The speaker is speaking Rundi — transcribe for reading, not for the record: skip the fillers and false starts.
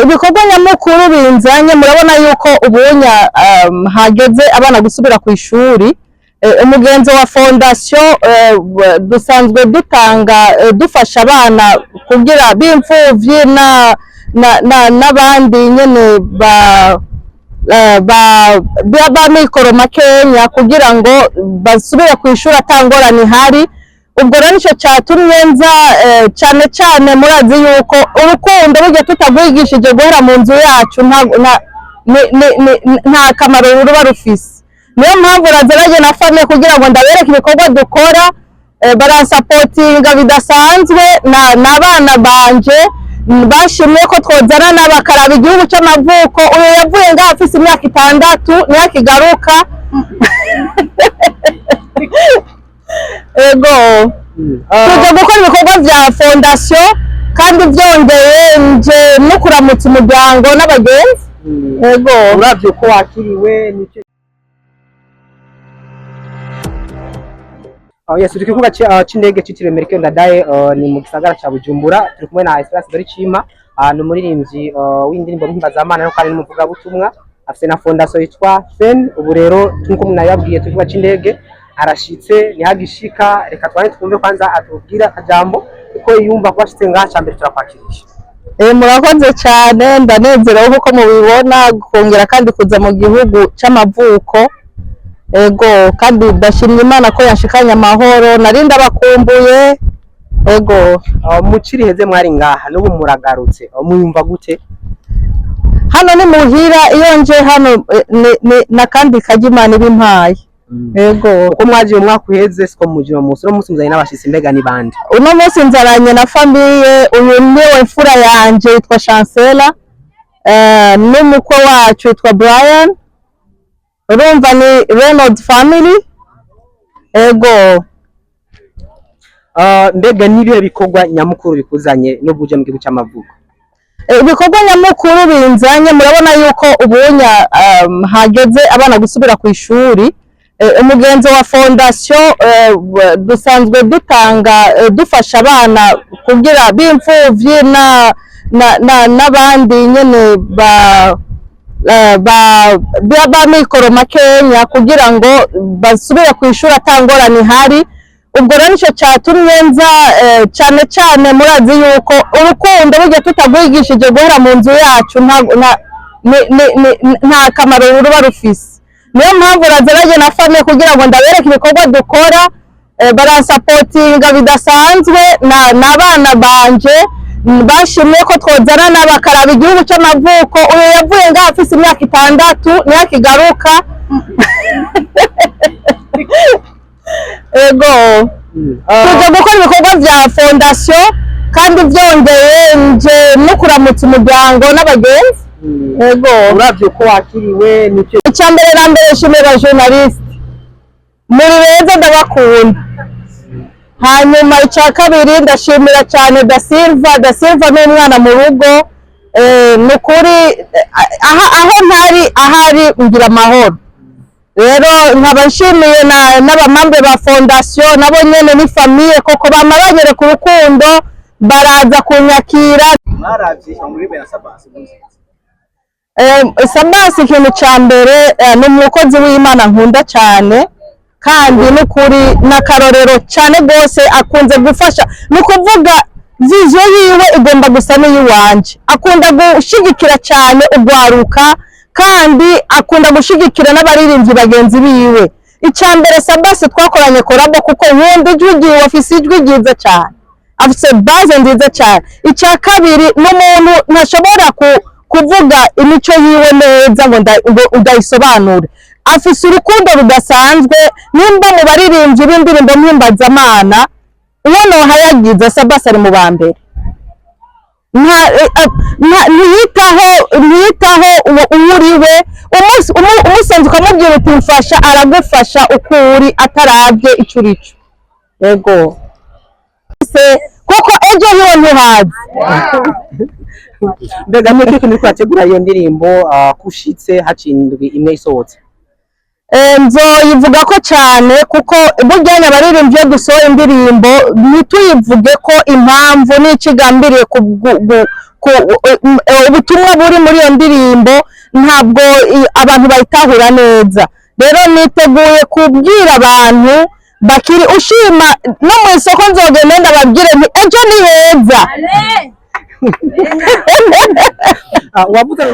Ibikorwa nyamukuru binzanye, murabona yuko ubunya hageze abana gusubira ku ishuri. Umugenzo wa fondation, dusanzwe dutanga, dufasha abana kugira b'imfuvyi n'abandi nyene ba mikoro makenya kugira ngo basubire ku ishuri ata ngorane ihari. Ubwo rero nico catumye nza, cane cane murazi yuko urukundo burya tutagwigishije guhera mu nzu yacu nta kamaro ruba rufise. Niyo mpamvu razeraje na famille kugira ngo ndabereke ibikorwa dukora. Baransapotinga bidasanzwe n'abana banje, bashimye ko twozana bakaraba igihugu c'amavuko. Uyu yavuye ngaha afise imyaka 6, niyo akigaruka. Ego, tuje gukora ibikorwa vya fondation, kandi vyongeye nje no kuramutsa umuryango n'abagenzi. Ego. Uravye uko wakiriwe nicyo. Oh, yes, turi ku kibuga c'indege citiriwe Melchior Ndadaye, ni mu gisagara ca Bujumbura. Turi kumwe na Esperance Doricima, ni umuririmbyi w'indirimbo mpimbazamana kandi n'umuvugabutumwa, afise na fondation yitwa FEN. Ubu rero nkuko munabibabwiye, turi ku kibuga c'indege, arashitse ntihagishika. Reka twane twumve kwanza atubwira akajambo kuko yumva ko ashitse ngaha. Ca mbere turakwakirisha. Murakoze cyane, ndanezerewe nkuko mubibona kongera kandi kuza mu gihugu c'amavuko. Ego, kandi ndashimye Imana ko yanshikanye amahoro, nari ndabakumbuye. Ego. Mu ciriheze mwari ngaha, n'ubu muragarutse, muyumva gute? Hano ni muhira, iyo nje hano nakandi kajya Imana ibimpaye. Ego. Uko mwaje mu mwaka uheze siko muje uno munsi. Uno munsi muzanye n'abashitsi, mbega ni bande? Uno munsi nzaranye na famille. Uyu niwe mfura yanje yitwa Chancela, n'umukwe wacu yitwa Brian. Urumva ni Reynolds family. Ego. Mbega nibihe bikorwa nyamukuru bikuzanye no buje mu gihugu c'amavuko? Ibikorwa nyamukuru binzanye, murabona yuko ubunya hageze abana gusubira ku ishuri. Umugenzo wa fondation, dusanzwe dutanga, dufasha abana kugira b'imfuvyi n'abandi nyene ba mikoro makenya kugira ngo basubire ku ishuri ata ngorane ihari. Ubwo rero nico catumye nza, cane cane murazi yuko urukundo burya tutagwigishije guhera mu nzu yacu nta kamaro ruba rufise. Niyo mpamvu razeraje na famille kugira ngo ndabereke ibikorwa dukora. Baransapotinga bidasanzwe n'abana banje, bashimye ko twozana bakaraba igihugu c'amavuko. Uyu yavuye ngaha afise imyaka 6, niyo akigaruka. Ego. Tuje gukora ibikorwa vya fondation, kandi vyongeye nje no kuramutsa umuryango n'abagenzi. Ego. Uravye uko wakiriwe nicyo. Icya mbere na mbere nshimira journaliste, muri beza, ndabakunda. Hanyuma icya kabiri ndashimira cyane Da Silva. Da Silva ni umwana mu rugo, ni ukuri, aho ntari ahari ngira amahoro. Rero nkaba nshimiye n'abamambe ba fondation, nabo nyene ni famille koko, bama banyereka urukundo, baraza kunyakira. Mwaravye muri bene Sabasi muziki? Sabasi, ikintu ca mbere, ni umukozi w'Imana nkunda cyane, kandi n'ukuri n'akarorero cyane rwose. Akunze gufasha, ni ukuvuga vision yiwe igomba gusa n'iyiwanje. Akunda gushigikira cyane ugwaruka, kandi akunda gushigikira n'abaririmbyi bagenzi biwe. Icya mbere, Sabasi twakoranye collabo kuko nkunda ijwi ryiwe, afise ijwi ryiza cyane, afise base nziza cyane. Icya kabiri, n'umuntu ntashobora kuvuga imico yiwe neza ngo udayisobanure. Afise urukundo rudasanzwe. Nimba mu baririmbyi b'indirimbo mpimbazamana uwo nohayagiza, Sabasi ari mu ba mbere. Ntiyitaho uwo uri we. Umusanze ukamubwira uti mfasha, aragufasha uko uri, atarabye ico uri cyo. Yego. Se, kuko ejo hiwe ntuhazi. Mbega ni iki kintu uriko urategura iyo ndirimbo, kushitse haciye indwi imwe isohotse? Nzoyivuga ko cyane, kuko burya abaririmbyi iyo dusohoye indirimbo ntituyivuge ko impamvu n'icyo igambiriye ubutumwa buri muri iyo ndirimbo, ntabwo abantu bayitahura neza. Rero niteguye kubwira abantu bakiri ushima no mu isoko, nzogenda ndababwire nti ejo ni heza. Wavuze.